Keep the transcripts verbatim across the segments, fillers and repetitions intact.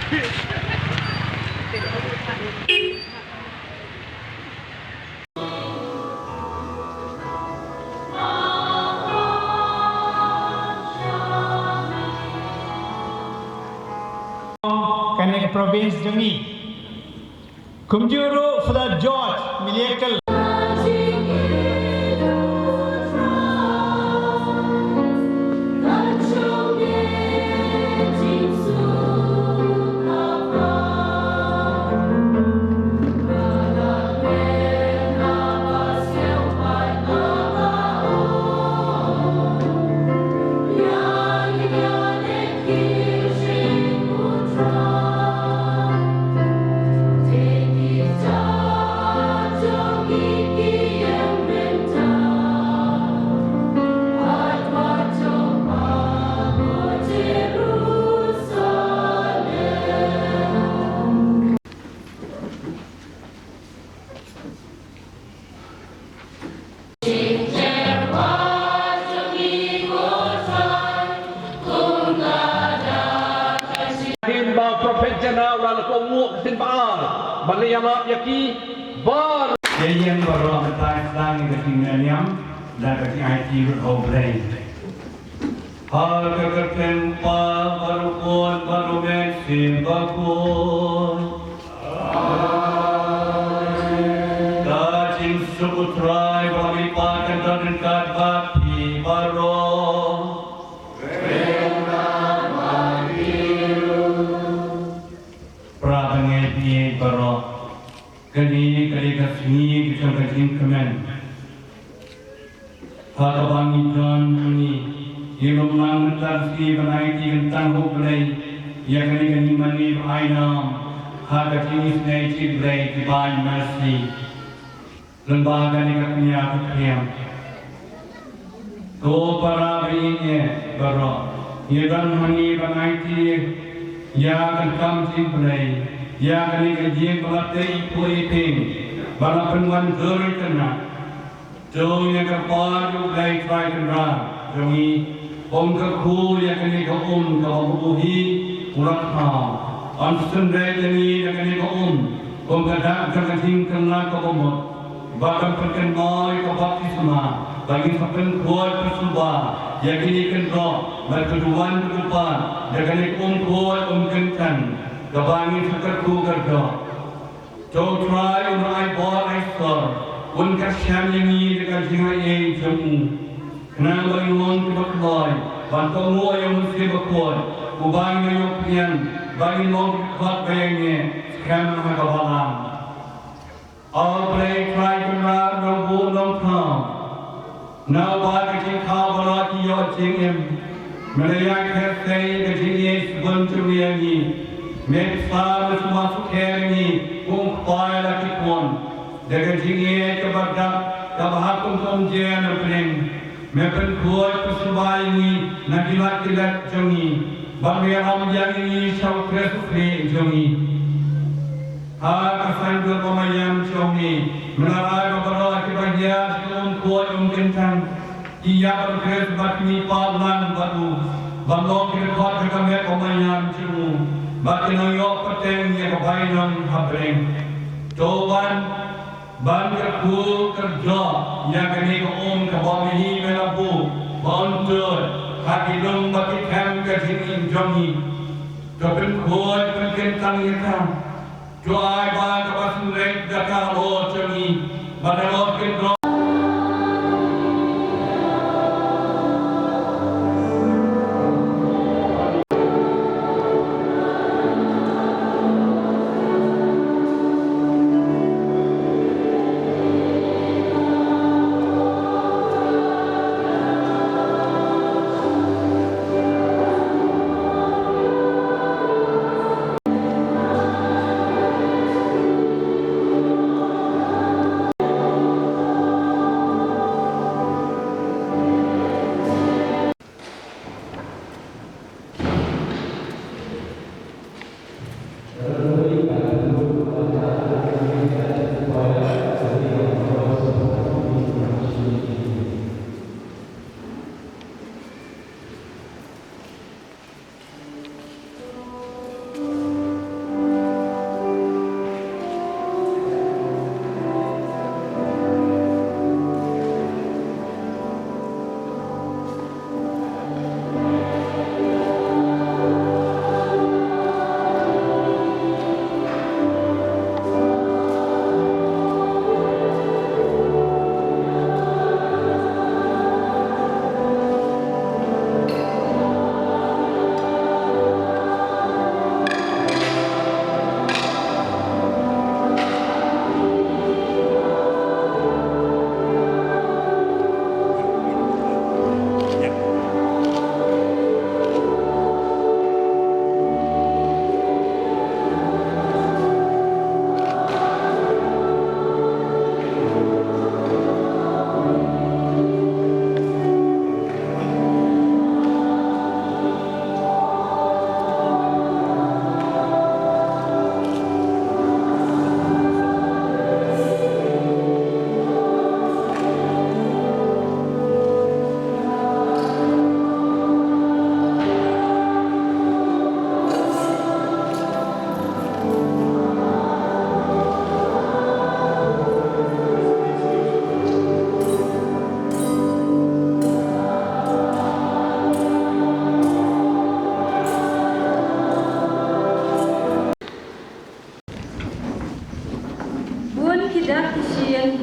Kane ka province jong ngi. Kumjuh ruh Father George Miliakal. Kin ba u prophet Jonah u la leh kohnguh ka sien ba ar ban leh ïalap ïa ki bar. Ïa ïeng baroh mynta sdang ïa ka jingmyniam da ka jingaiti ruh ha U Blei. Ha ka kyrteng U Kpa bad U Khun bad U Mynsiem Bakhuid. Ka jingsuk U Trai ba la mihpat kan don ryngkat bad phi baroh. Para bangeit baroh. Kane ka dei ka sngi ka jong ka jingkmen. Ha kaba ngi don hangne, ngi lum lang mynta ka sngi ban aiti kyntang ha U Blei ïa kane ka jingmane ba ai nam ha ka jingisynei jong U Blei, Divine Mercy. Lyngba kane ka kñia ka phriam. Ko para bangeit baroh, ngi don hangne ban aiti ïa ka kam jong U Blei, ïa kane ka ïing ba la tei ïa u Blei, ba la pynwan dur ïa kane. To ngin kyrpad ïa U Blei Trai Kynrad jong ngi, un kyrkhu ïa kane ka um kaba u hi u la thaw. Un synreit ïa ngi da kane ka um kum ka dak jong ka jingkylla kaba mut. Bad un pynkynmaw ïa ka baptisma ba ngin sa pynkhuid pynsuba ïa kine ki kynroh bad ka duwan ka dupan da kane ka um khuid um kyntang kaba ngin sa kyrkhu kyrdoh. To U Trai un ai bor ai sor, un kyrshan ïa ngi da ka jingaiei jong u. Khnang ba ngin long kiba kloi ban kohnguh ïa U Mynsiem Bakhuid, uba ngin ïoh pynïeng, ba ngin long ki dkhot ba ïaineh skhem ha ka balang. A Blei Trai Kynrad Nongbuh Nongthaw, na uba ka jingthaw baroh ki ïoh jingim. Me la ïa khersei ka jingïeit sbun jong ngi ïa ngi. Me pynsan me sumar sukher ïa ngi kum u kpa ïa la ki khun. Da ka jingïeit kaba dap kaba ha kum ka umjer na pdeng. Me pynkhuid pynsuba ïa ngi na ki lad ki lad jong ngi. Bad me ïalam ïa ngi sha u Khrist u Khlieh jong ngi. Ha ka saiñdur ba mayam jong me, me la rai ba baroh kiba hiar sha ka um khuid um kyntang, ki ïap bad u Khrist bad ki mihpat lang bad u, ban long ki dkhot jong ka met ba mayam jong u, bad kin nang ïoh pateng ïa ka bainong ha bneng. To ban, ban kyrkhu kyrdoh ïa kane ka um kaba mihngi me la buh, ba un tuid ha ki lum bad ki them ka jingim jong ngi. To pynkhuid pynkyntang ïa ka. To ai ba kaba synreit da ka halor jong ngi, ba ka halor kynroh.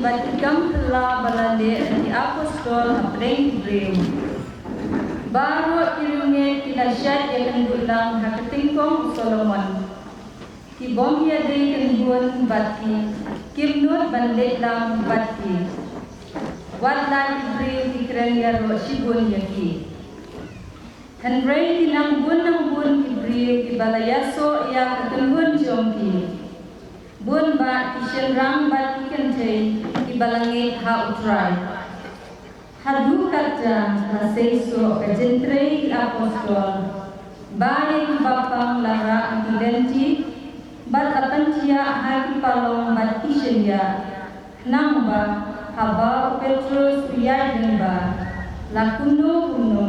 Bad ki kam phylla ba la leh da ki apostol hapdeng ki briew. Baroh ki riewngeit ki la shait ïakynduh lang ha ka tyngkong u Solomon. Ki bym ïadei kynhun bad ki, kim nud ban leit lang bad ki. Wat la ki briew ki kren ïaroh shibun ïa ki. Hynrei ki nang bun nang bun ki briew kiba la ïasoh ïa ka kynhun jong ki. Bun bah ki shynrang bad ki kynthei kiba la ngeit ha U Trai. Haduh katta la seisoh ka jingtrei ki apostol, ba ïa kiba pang la rah ki lynti, bad la pynthiah ha ki palong bad ki shyndiah. Nangba haba u Petrus u ïaid lyngba, la kumno kumno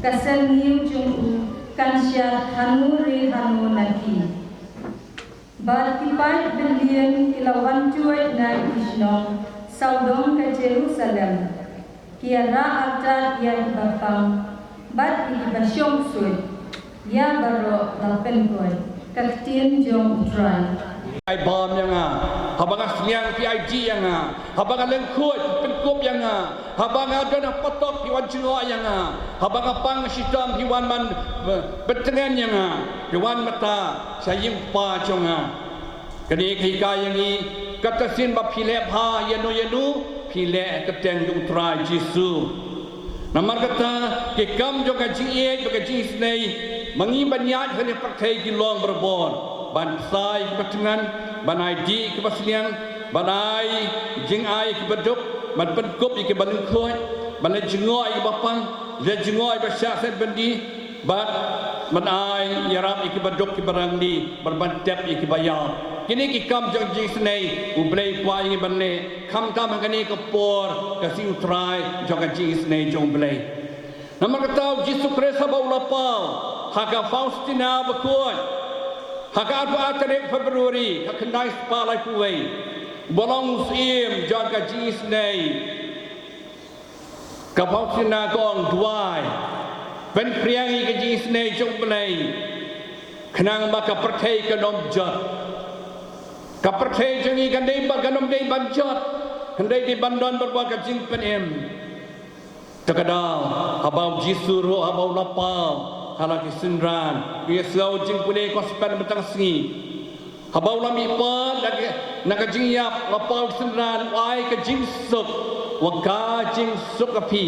ka syrngiew jong u kan shad hano re hano na ki. Bad ki paid byllien ki la wan tuid na ki shnong sawdong ka Jerusalem. Ki ïarah artat ïa kiba pang bad ïa kiba shong suit, ïa baroh la pynkoit. Ka ktien jong U Trai. Ai bam ïa nga, haba nga sliang phi ai dih ïa nga, haba nga lyngkhuid phi pynkup ïa nga, haba nga don ha patok phi wan jngoh ïa nga, haba nga pang shitom phi wan man, eh, pyntngen ïa nga, phi wan mynta sha ïing Kpa jong nga. Kane ka hikai ïa ngi, kata shisien ba phi leh bha ïa no ïa no, phi leh kyrteng jong U Trai Jisu. Namar kata, ki kam jong ka jingïeit bad ka jingisynei, ma ngi ban ïaid ha kane ka pyrthei ki long barabor. Ban bsa ïa kiba thngan, ban ai dih ïa kiba sliang, ban ai jingai ïa kiba duk, ban pynkup ïa kiba lyngkhuid, ban leit jngoh ïa kiba pang, leit jngoh ïa kiba shah set byndi, bad ban ai ïarap ïa kiba duk kiba rangli, bad ban tep ïa kiba ïap. Kine ki kam jong ka jingisynei, U Blei u kwah ïa ngi ban leh, khamtam ha kane ka por ka sngi U Trai jong ka jingisynei jong U Blei. Namar kata U Jisu Khrist haba u la paw ha ka Faustina bakhuid, ha ka arphew ar tarik February ka khyndai spah laiphew wei, ba long u syiem jong ka jingisynei. Ka Faustina ka ong, duwai, pynphriang ïa ka jingisynei jong U Blei, khnang ba ka pyrthei kan ym jot. Ka pyrthei jong ngi kan dei ba kan ym dei ban jot, kan dei dei ban don barabor ka jingpynim. Te ka daw, haba U Jisu ruh haba u la paw ha la ki synran, u ïa sngew jingpule gospel mynta ka sngi. Haba u la mihpat na ka, na ka jingïap, la paw ki synran, u ai ka jingsuk, u ong ka jingsuk ha phi.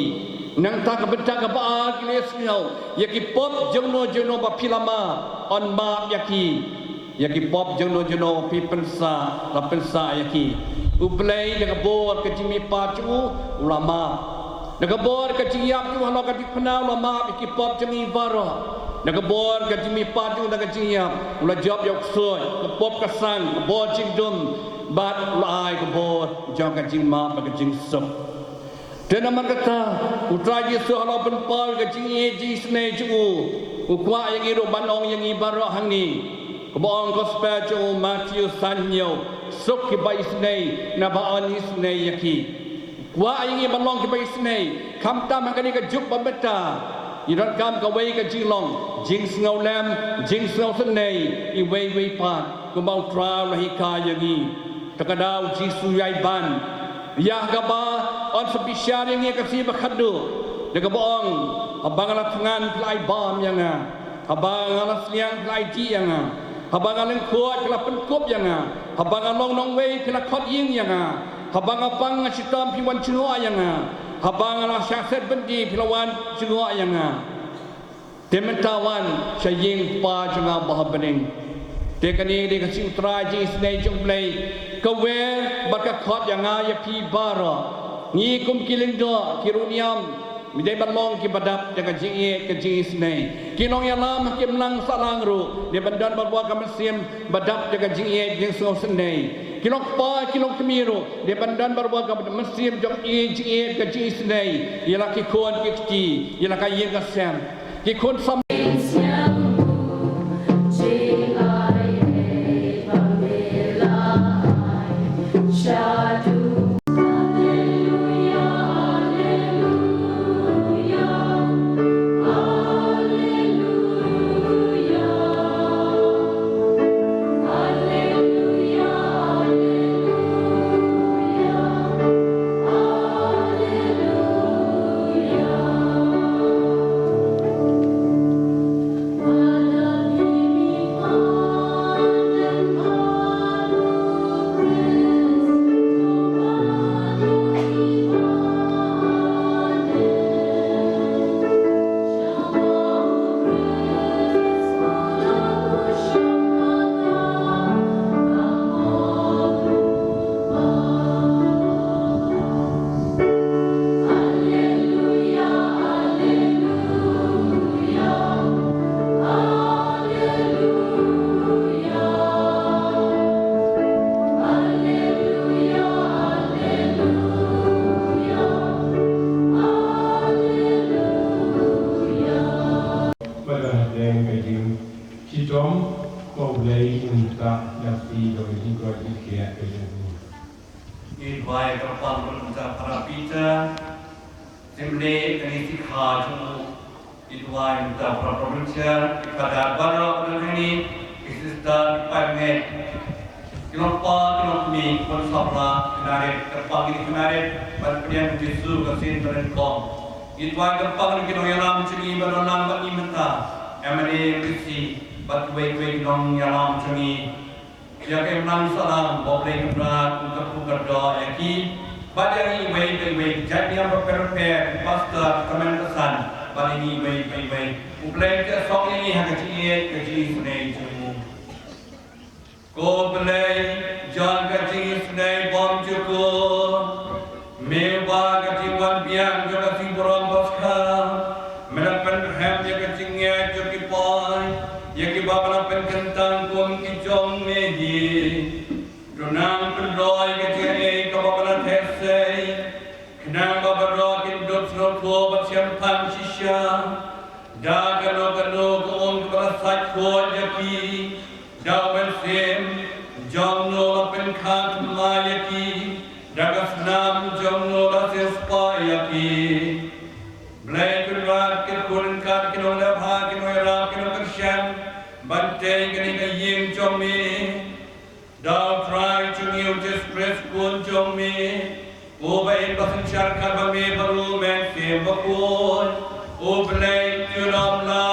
Nangta ka bynta kaba ar ki la ïa sngew, ïa ki pop jong no jong no ba phi la map, yn map ïa ki. Ïa ki pop jong no jong no phi pynsah, la pynsah ïa ki. U Blei da ka bor ka jingmihpat jong u, u la map. Da ka bor ka jingïap jong u halor ka diengphna u la map ïa ki pop jong ngi baroh. Da ka bor ka jingmihpat jong u da ka jingïap, u la jop ïa u ksuid, ka pop ka sang, ka bor jingdum, bad u la ai ka bor jong ka jingmap bad ka jingsuk. Te namar kata, U Trai Jisu halor u pynpaw ïa ka jingïeit jingisynei jong u, u kwah ïa ngi ruh ban ong ïa ngi baroh hangne. Kaba ong gospel jong u Matthew san hynñiew, suk kiba isynei, naba yn isynei ïa ki. U kwah ïa ngi ban long kiba isynei, khamtam ha kane ka juk ba mynta. Ngi donkam kawei ka jinglong jingsngewlem, jingsngewsynei iwei iwei pat, kumba U Trai u la hikai ïa ngi. Te ka daw U Jisu u ïai ban ïa kaba yn sa bishar ïa ngi ha ka sngi ba khatduh. Da kaba ong, haba nga la thngan phi la ai bam ïa nga, haba nga la sliang phi la ai dih ïa nga, haba nga lyngkhuid phi la pynkup ïa nga, haba nga long nongwei phi la khot ïing ïa nga, haba nga pang nga shitom phi wan jngoh ïa nga, haba nga la shah set byndi phi la wan jngoh ïa nga. Te mynta wan sha ïing Kpa jong nga ba ha bneng. Te kane dei ka sngi U Trai, jingisynei jong U Blei, ka wer bad ka khot ïa nga ïa phi baroh. Ngi kum ki lyngdoh, ki riewniam, ngi dei ban long kiba dap ïa ka jingïeit ka jingisynei. Ki nongïalam ha ki imlang sahlang ruh dei ban don barabor ka mynsiem ba dap ïa ka jingïeit jingsngewsynei. Ki long kpa ki long kmie ruh dei ban don barabor ka mynsiem jong ka jingïeit ka jingisynei ïa la ki khun ki kti, ïa la ka ïing ka sem. Ki khun samla. Ko Blei un sa ïa phi da ka jingkoit jingkhiah ka jong u. Ngi duwai kyrpang ruh ïa ka para Peter, Symne, kane sikha jong u. Ngi duwai ïa ka para volunteer, ki Father baroh na kane, ki sister, ki paid ngeit, ki nongpa, ki nongkmie, ki khun samla, ki narit, kyrpang ïa ki narit ban pdiang Jisu ka sien ba nyngkong. Ngi duwai kyrpang ïa ki nongïalam jong ngi ba don lang bad ngi mynta, Emily, Chrissy, bad kiwei kiwei ki nongïalam jong ngi. Ïa ka imlang sahlang, ba U Blei Kynrad un kyrkhu kyrdoh ïa ki bad ïa ngi iwei pa iwei, ki jait niam bapher bapher, ki pastor, ki tymmen basan, bad ïa ngi iwei pa iwei. U Blei un ïasong ïa ngi ha ka jingïeit, ka jingisynei jong u. Ko Blei jong ka jingisynei bymjukut, me ba ka jingwan biang jong ka sngi burom Paskha me la pynrhem ïa ka jingngeit jong ki paid, ïa kiba me la pynkyntang kum ki jong me hi. To nang pynroi ka jingaiei kaba me la theh sei, khnang ba baroh kin dup sngewthuh bad shemphang shisha da kano kano ka um kaba la sait khuid ïa ki da u Mynsiem jong u, la pynkha thymmai ïa ki da ka snam jong u, la siewspah ïa ki. Blei Kynrad, kyrkhu ryngkat ki nongleh bha, ki nongïarap, ki nongkyrshan ban tei kane ka ïing jong me. Da U Trai jong ngi U Jisu Khrist, Khun jong me, uba im ba synshar kat bad me bad u Mynsiem Bakhuid, U Blei junom la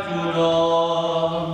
junom.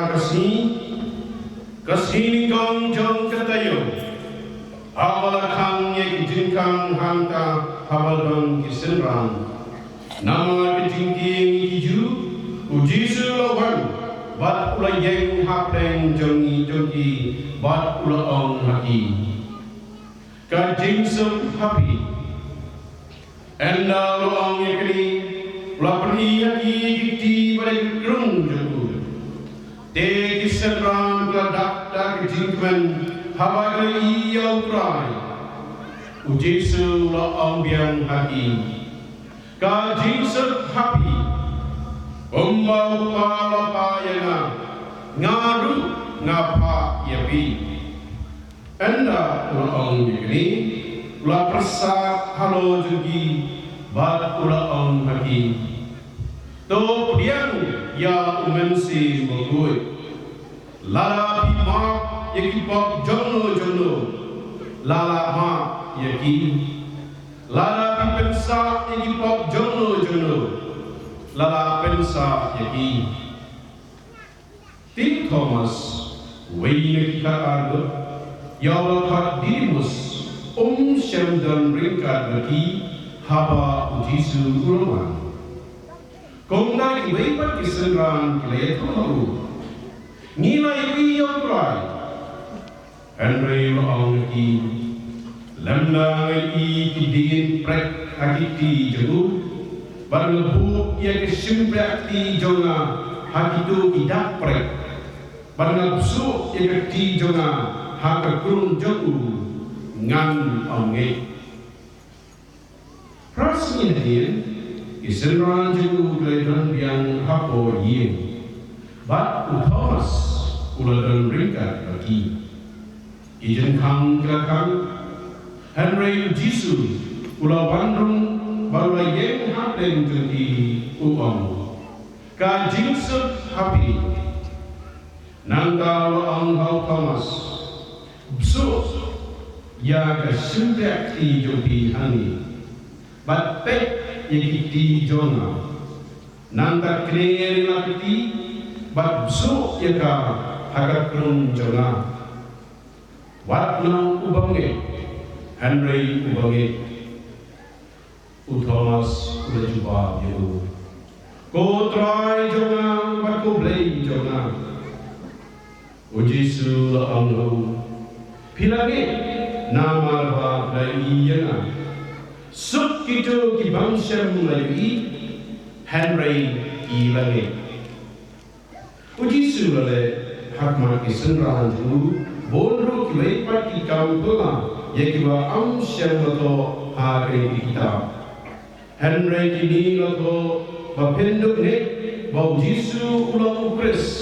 Ka sngi, ka sngi nyngkong jong ka taïew, haba la khang ïa ki jingkhang hangta haba la don ki synran. Namar ka jingkieng ïa ki Jiw, u Jisu u la wan bad u la ïeng ha pdeng jong ngi, jong ki, bad u la ong ha ki, ka jingsuk ha phi. Ynda u la ong ïa kane, u la pyni ha ki ki kti bad ïa ka krung jong u. Te ki synran ki la dak da ka jingkmen haba ki la ïohi ïa u Trai. U Jisu u la ong biang ha ki, ka jingsuk ha phi. Kumba u Kpa u la phah ïa nga, nga ruh nga phah ïa phi. Ynda u la ong ïa kane, u la pyrsad halor jong ki bad u la ong ha ki, to pdiang ïa U Mynsiem Bakhuid. Lada phi map ïa ki pop jongno jongno, la lah map ïa ki. Lada phi pynsah ïa ki pop jongno jongno, la lah pynsah ïa ki. Te u Thomas, uwei na ki khatar ngut, ïa uba la khot Didimus, um shym don ryngkat bad ki haba u Jisu u la wan. Kumta kiwei pat ki synran ki la ïathuh ha u, ngi la ïohi ïa u Trai. Hynrei u la ong ha ki, lymda nga ïohi ki dien prek ha ki kti jong u, bad nga buh ïa ka shympriahkti jong nga ha kito ki dak prek, bad nga bsuh ïa ka kti jong nga ha ka krung jong u, ngan ym ngeit. Phra sngi hadien, ki synran jong u ki la don biang hapoh ïing, bad u Thomas u la don ryngkat bad ki. Ki jingkhang ki la khang, hynrei u Jisu u la wan rung bad u la ïeng ha pdeng jong ki, u ong, ka jingsuk ha phi. Nangta u la ong ha u Thomas, bsuh ïa ka shympriahkti jong phi hangne, bad peit ïa ki kti jong nga. Nangta kner ïa la ka kti, bad bsuh ïa ka ha ka krung jong nga. Wat nang u bym ngeit, hynrei u ba ngeit. U Thomas u la jubab ïa u, ko Trai jong nga bad ko Blei jong nga. U Jisu u la ong ha u, phi la ngeit namar ba phi la ïohi ïa nga. Suk kito ki bym shym la ïohi, Hynrei ki la ngeit. U Jisu u la leh ha khmat ki synran jong u, bun ruh kiwei pat ki kam phylla ïa kiba ym shym la thoh ha kane ka kitab. Hynrei kine la thoh ba phin dup ngeit ba u Jisu u long u Khrist,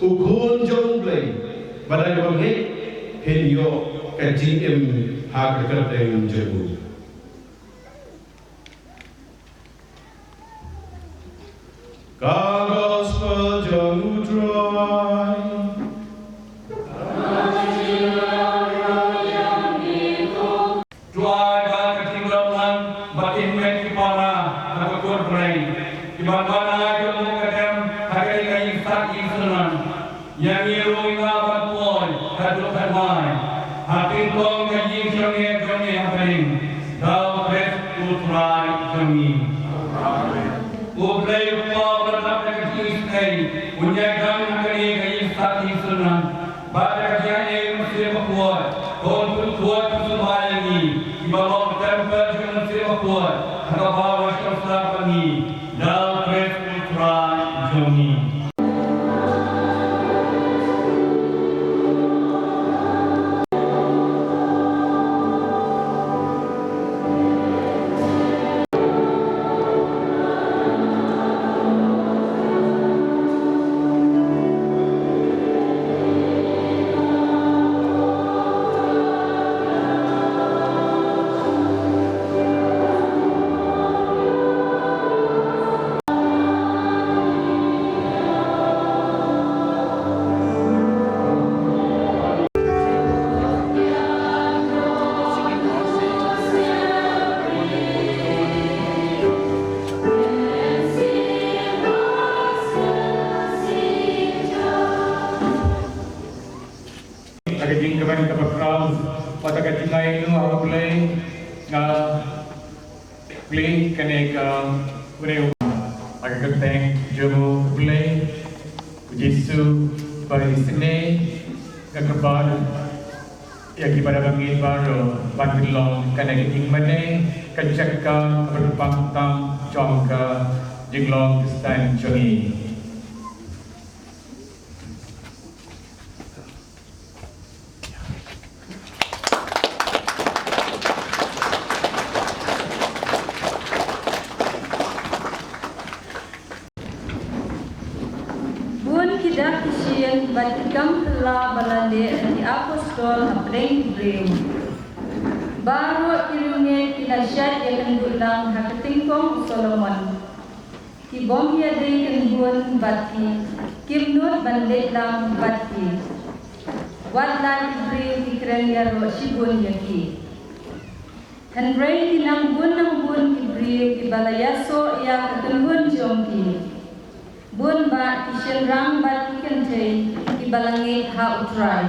u Khun jong U Blei, ba da kaba ngeit phin ïoh ka jingim ha ka kyrteng jong u. Ka Gospel jong U Trai. Trai, ba ka jingdonkam bad ki hynmen ki para ha ka kur Blei, kiban wan ha ka jong u ka dem ha kane ka ïing stad ïing synran. Ïa ngi ruh ïa nga ban poi haduh khatwai ha tyngkong ka ïing jong ngi jong ngi hapdeng, da U Khrist U Trai jong ngi. U Blei u Kpa uba la dap da ka jingisynei un ïaid ha kane ka ïing stad ïing synran bad da ka jingaiei U Mynsiem Bakhuid, to un pynkhuid pynsumar ïa ngi kiba long ka templ jong U Mynsiem Bakhuid ha kaba u la shong sla bad ngi, da U Khrist U Trai jong ngi. Ha ka jingkmen kaba khraw bad ha ka jingaiei ha U Blei, nga plie kane ka briew ha ka kyrteng jong U Blei, U Jisu ba isynei. Nga kyrpad ïa ki para bangeit baroh ban pynlong kane ka jingmane ka jaka kaba kyrpang tam jong ka jinglong Khristan jong ngi. Bun ki dak ki shin bad ki kam phylla ba la leh da ki apostol hapdeng ki briew. Baroh ki riewngeit ki la shait ïakynduh lang ha ka tyngkong u Solomon. Ki bym ïadei kynhun bad ki, kim nud ban leit lang bad ki. Wat la ki briew ki kren ïaroh shibun ïa ki. Hynrei ki nang bun nang bun ki briew kiba la ïasoh ïa ka kynhun jong ki. Bun bah ki shynrang bad ki kynthei kiba la ngeit ha U Trai.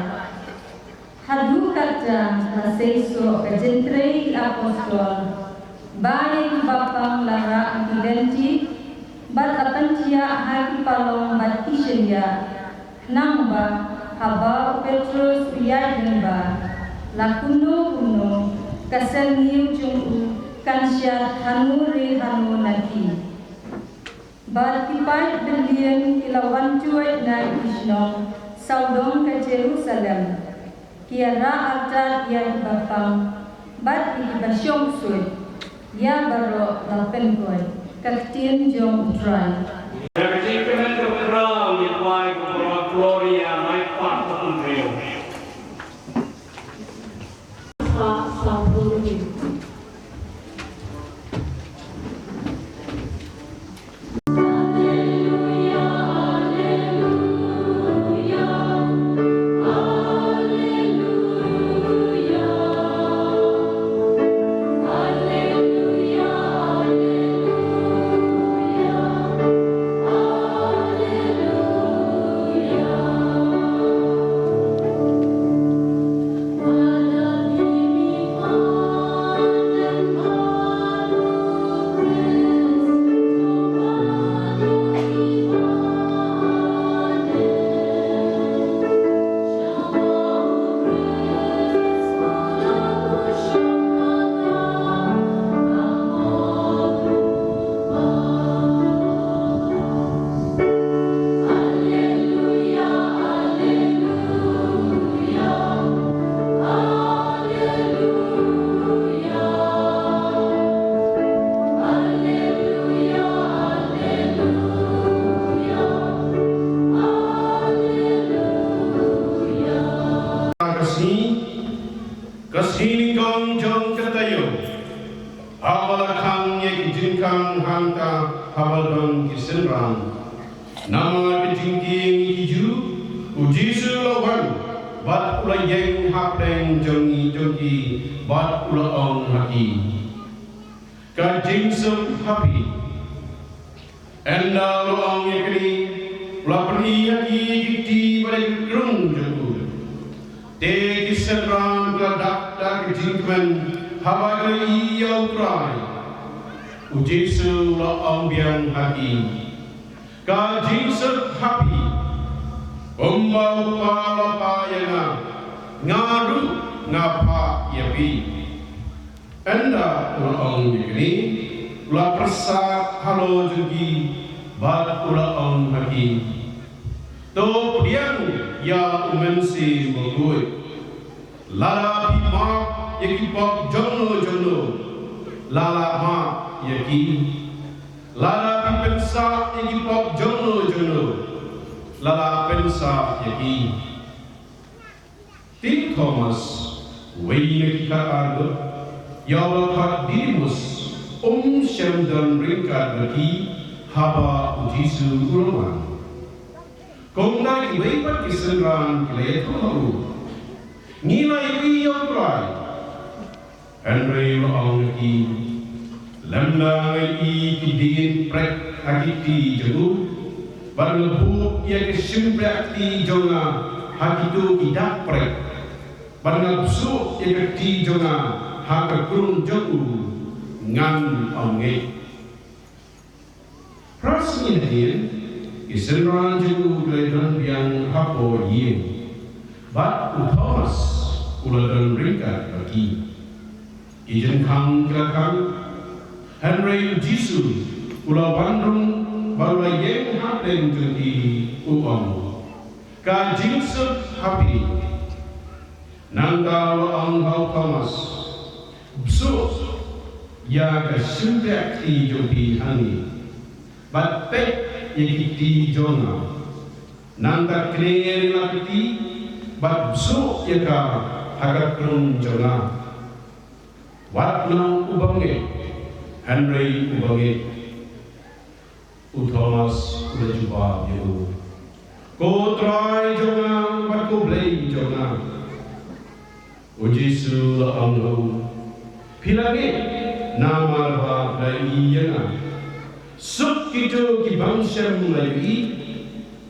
Haduh katta la seisoh ka jingtrei ki apostol, ba ïa kiba pang la rah ki lynti, bad la pynthiah ha ki palong bad ki shynriah. Nangba haba u Petrus u ïaid lyngba, la kumno kumno ka syrngiew jong u kan shad hano re hano na ki. Bad ki paid byllieng ki la wan tuid na ki shnong sawdong ka Jerusalem, ki ïarah artat ïa kiba pang bad ïa kiba shong ksuid. Ïa baroh la pynkoit. Ka ktien jong U Trai. Ka ktien ka men ka khraw ïa phi ko Gloria, nai pat ka pynriew. Synran. Namar ka jingkieng ïa ki Jiw, u Jisu u la wan bad u la ïeng hapdeng jong ngi, jong ki, bad u la ong ha ki, ka jingsuk ha phi. Ynda u la ong ïa kane, u la pyni ha ki ïa ki kti bad ïa ka krung jong u. Te ki synran ki la dak da ka jingkmen haba ki la ïohi ïa u Trai. U Jisu u la ong biang ha ki, ka jingsuk ha phi. Kumba u Kpa u la phah ïa nga, nga ruh nga phah ïa phi. Ynda u la ong ïa kane, u la pyrsad halor jong ki bad u la ong ha ki, to pdiang ïa u Mynsiem Bakhuid. Lada phi map ïa ki pop jongno jongno, la lah map ïa ki. Lada phi pynsah ïa ki pop jongno jongno, la lah pynsah ïa ki. Te u Thomas, uwei na ki khatar ngut, ïa uba la khot Didimus, um shym don ryngkat bad ki haba u Jisu u la wan. Kumta kiwei pat ki synran ki la ïathuh ha u, ngi la ïohi ïa u Trai. Hynrei u la ong ha ki, lymda nga ïohi ki dien prek ha ki kti jong u, bad nga buh ïa ka shympriahkti jong nga ha kito ki dak prek, bad nga bsuh ïa ka kti jong nga ha ka krung jong u, ngan ym ngeit. Phra sngi hadien, ki synran jong u ki la ïadon biang hapoh ïing, bad u Thomas u la don ryngkat bad ki. Ki jingkhang ki la khang, hynrei u Jisu u la wan rung bad u la ïeng hapdeng jong ki, u ong, ka jingsuk ha phi. Nangta u la ong ha u Thomas, bsuh ïa ka shympriahkti jong phi hangne, bad peit ïa ki kti jong nga. Nangta kner ïa la ka kti bad bsuh ïa ka ha ka krung jong nga. Wat nang u bym ngeit, hynrei u ba ngeit. U Thomas u la jubab ïa u, ko Trai jong nga bad ko Blei jong nga. U Jisu u la ong ha u, phi la ngeit namar ba phi la ïohi ïa nga. Suk kito ki bym shym la ïohi,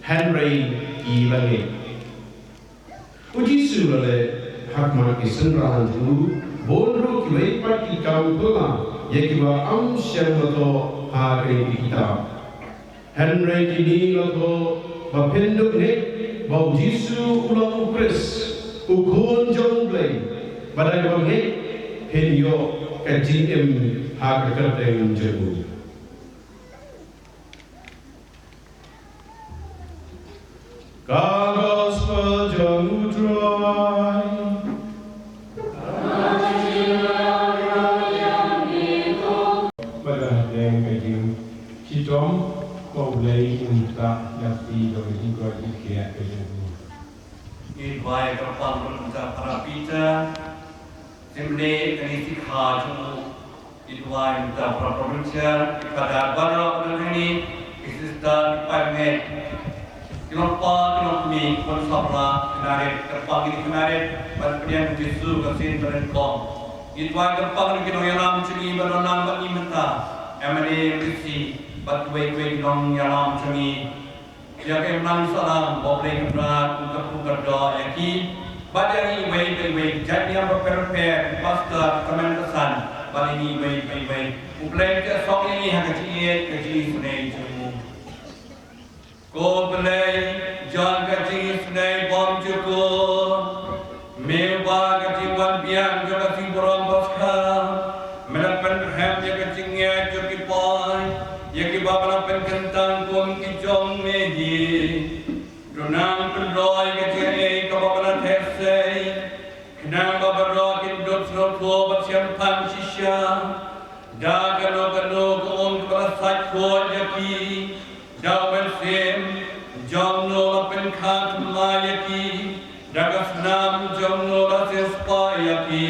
hynrei ki la ngeit. U Jisu u la leh ha khmat ki synran jong u bun ruh kiwei pat ki kam phylla ïa kiba ym shym la thoh ha kane ka kitab. Hynrei kine la thoh ba phin dup ngeit ba u Jisu u long u Khrist, u Khun jong u Blei, bad da kaba ngeit phin ïoh ka jingim ha ka kyrteng jong u. Ka Gospel jong u Trai. Bad ha deng ka jingshitom, ko Blei un sa ïa phi da ka jingkoit jingkhiah ka jong u. Ngi duwai kyrpang ruh ïa u Para Peter. Symne kane ka sikha jong u. Ngi duwai ïa u Para Provincial, ki Father baroh ba don hangne, ki Sister, ki paid bangeit, ki nongpa, ki nongkmie, ki khun samla, ki khynnah rit, kyrpang ïa ki khynnah rit ban pdiang ïa u Jisu ka sien ba nyngkong. Ngi duwai kyrpang ïa ki nongïalam jong ngi ba don lang bad ngi mynta, M N A, M D C, bad kiwei kiwei ki nongïalam jong ngi. Ïa ka imlang sahlang ba U Blei Kynrad un kyrkhu kyrdoh ïa ki bad ïa ngi iwei pa iwei, jait niam bapher bapher, ki pastor, ki tymmen basan, bad ïa ngi iwei pa iwei. U Blei un ïasong ïa ngi ha ka jingïeit, ka jingisynei jong u. Ko Blei jong ka jingisynei bymjukut, me ba ka jingwan biang jong ka sngi burom Paskha, me la pynrhem ïa ka jingngeit jong ki paid, ïa kiba me la pynkyntang kum ki jong me hi. To nang pynroi ka jingaiei kaba me la theh sei, khnang ba baroh kin dup sngewthuh bad shemphang shisha. Da kano kano ka um kaba la sait khuid ïa ki, da u Mynsiem jong no la pynkha thymmai ïa ki, da ka snam jong no la siewspah ïa ki.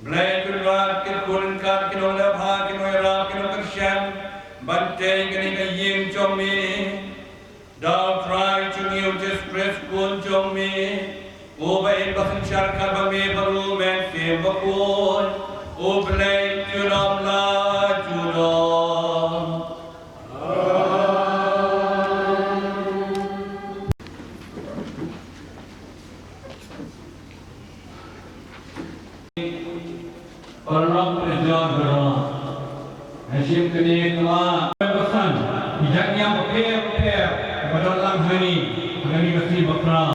Blei Kynrad, kyrkhu ryngkat ki nongleh bha, ki nongïarap, ki nongkyrshan, ban Teng kane ka ïing jong me, da U Trai jong ngi U Jisu Khrist Khun jong me, uba im ba synshar kat bad me bad U Mynsiem Bakhuid, U Blei junom la junom. Paralok parajor baroh. Ha shim kane ka la, ka san, ki jait niam bapher bapher ba don lang hangne, ha kane ka sngi bakhraw.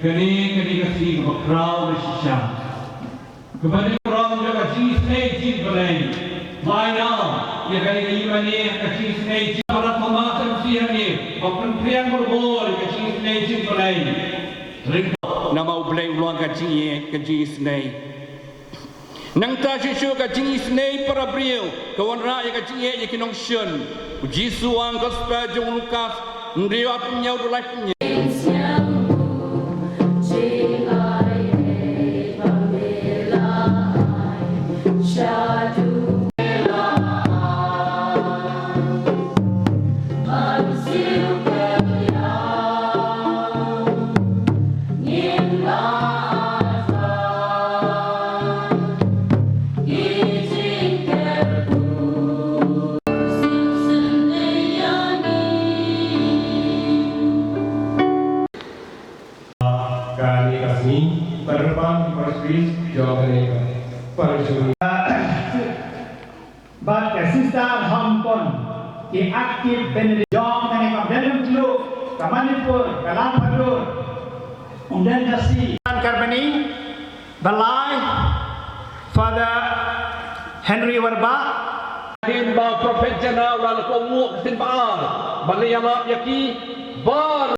Kane, kane ka sngi kaba khraw na shisha. Kaba dei ka burom jong ka jingisynei jingpynlong. Mai na ïa ka ïing mane ka jingisynei jingpynlong, Thomas M C hangne ba pynphriang barabor ïa ka jingisynei jingpynlong. Namar U Blei u long ka jingïeit, ka jingisynei. Nangta shuh shuh ka jingisynei para briew ka wanrah ïa ka jingïeit ïa ki nongshun. U Jisu u ong, Gospel jong u Lukas, hynriew arphew hynñiew, dkhot laiphew hynñiew. Kane ka sngi, pynrem ki para priest jong kane ka parish. Bad ka Sister Hongkon, ki active benedict jong kane ka Umden Umkhlur, ka Manipur, ka Lambhadur, Umden Dasi. Karbani, ba lai, Father Henry Warbah. Hadien ba u Prophet Jonah u la leh ka nguh ka sien ba ar, ba la ïalap ïa ki ba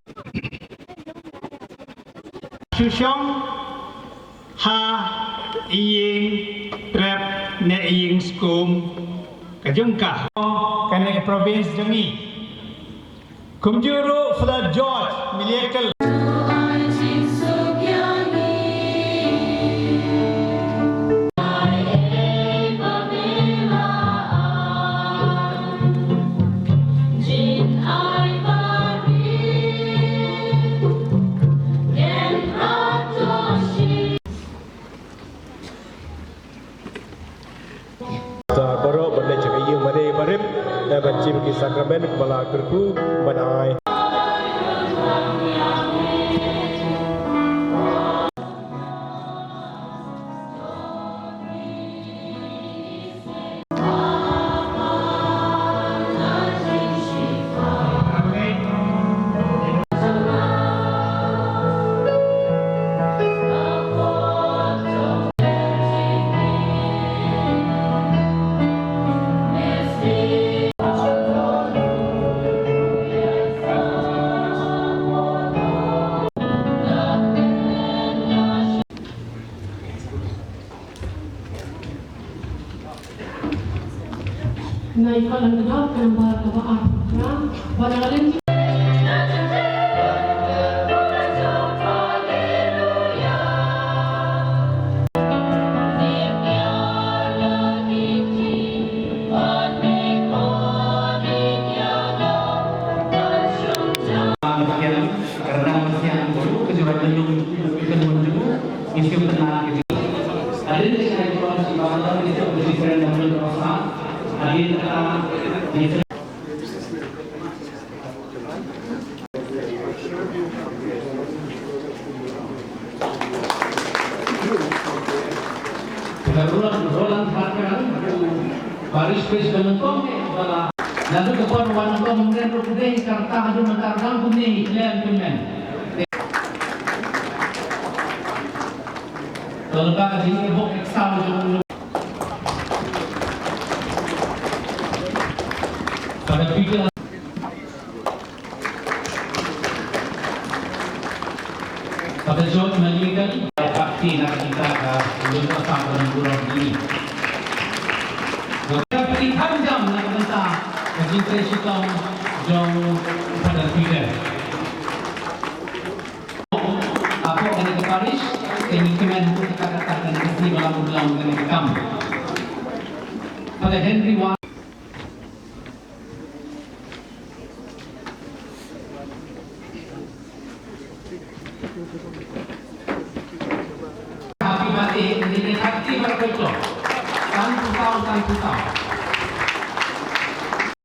shu shong ha ïing trep ne ïing skum ka jong ka. Kane ka province jong ngi. Kumjuh ruh Father George Miliakel. Sa baroh ban leit sha ka ïing mane barim, da ban shim ki sakramen ba la kyrkhu ban ai. Nai ka lang dap ka nambar kaba ar program, ba na lem. Ka rnang masiang bru ka jurat lyngnong ka mun jru. Ngi shu kynmaw ki jingïaid. Hadien ka jingïaid, ki ba la ngi shu different number of sa. Hadien ka ngi shu. Ka Roland, Roland Thacker, Parish Priest ka Nongkong, ka la Naduh ka por wan kum ren ruh dei ka rta haduh mynta dang kumne i khlem kumne. To leba ka jingïabok exam jong u. Pada Peter. Pada John Malikan. Pada Pakti na kita ka ulun apa ka burom ini. Pada Pakti Khanjam na kita. Jingtrei shitom jong Father Peter. Hapoh kane ka parish, te ngi kmen hapoh ka kata kane ka sngi ba la urlong kane ka kam. Father Henry Ward. Happy birthday, ngi te happy birthday to. San phew saw, san phew saw.